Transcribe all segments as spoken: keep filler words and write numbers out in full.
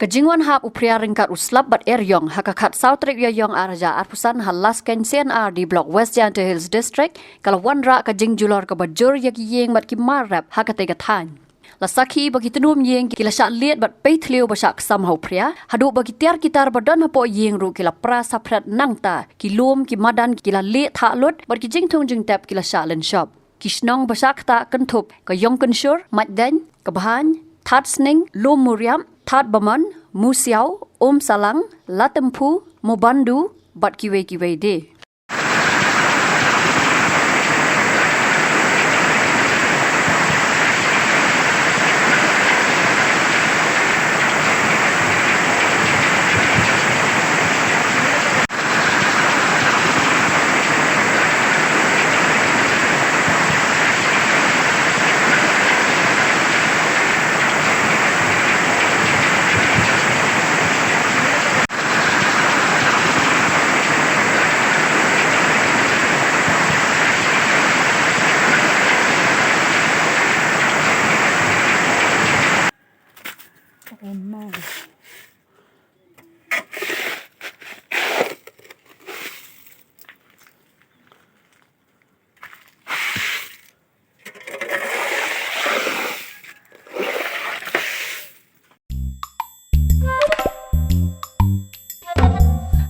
Ka jingwan hap u Phria ryngkat u slap bad eriong ha ka khatsaw tarik Ïaiong arhajar arphew san ha Laskeiñ C&RD Block West Jaintia Hills District ka la wanrah ka jingjulor kaba jur ïa ki ïing bad ki mar rep ha katei ka thaiñ. La sakhi ba ki tnum ïing ki la shah lied bad pei thliew ba shah ksam ha u Phria, haduh ba ki tiar ki tar ba don hapoh ïing ruh ki la pra saphriat nangta, ki lum ki madan ki la lieh thah lut bad ki jingthung jingtep ki la shah lynshop. Ki shnong ba shah ktah kynthup ka Ïongkynshur, Maitdeiñ, ka Bhaiñ, Thadsning, Lum Muriap, Thadbamon, Musiaw, Umsalang, Latemphu, Mubanndu bad kiwei kiwei de.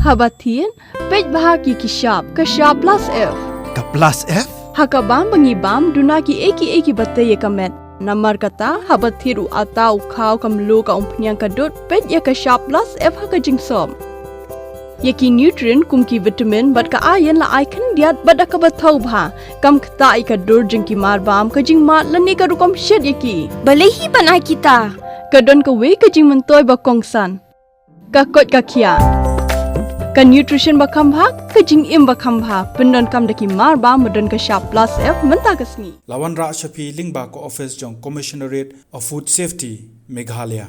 Haba thied, peit bha ïa ki shap, ka shap plus F. Ka plus F? Ha ka bam ba ngi bam, duna kiei kiei kiba tei ïa ka met. Namar kata, haba thied u atta, u khaw, ka mluh, ka umphniang, ka dud, peit ïa ka shap plus F ha ka jingsop. Ïa ki nutrient kum ki vitamin bad ka iron la ai khyndiat bad da kaba thaw bha. Kam ktah ïa ka dur jong ki mar bam, ka jingmad lane ka rukom shet ïa ki. Balei hi ban ai kita? Ka don kawei ka jingmyntoi ba kongsan. Ka koit ka khiah. Ka nutrition ba kham bha, ka jingim ba kham bha. Pyndonkam da ki mar bam ba don ka shap plus F mynta ka sngi. La wanrah sha phi lyngba ka office jong Commissionerate of Food Safety, Meghalaya.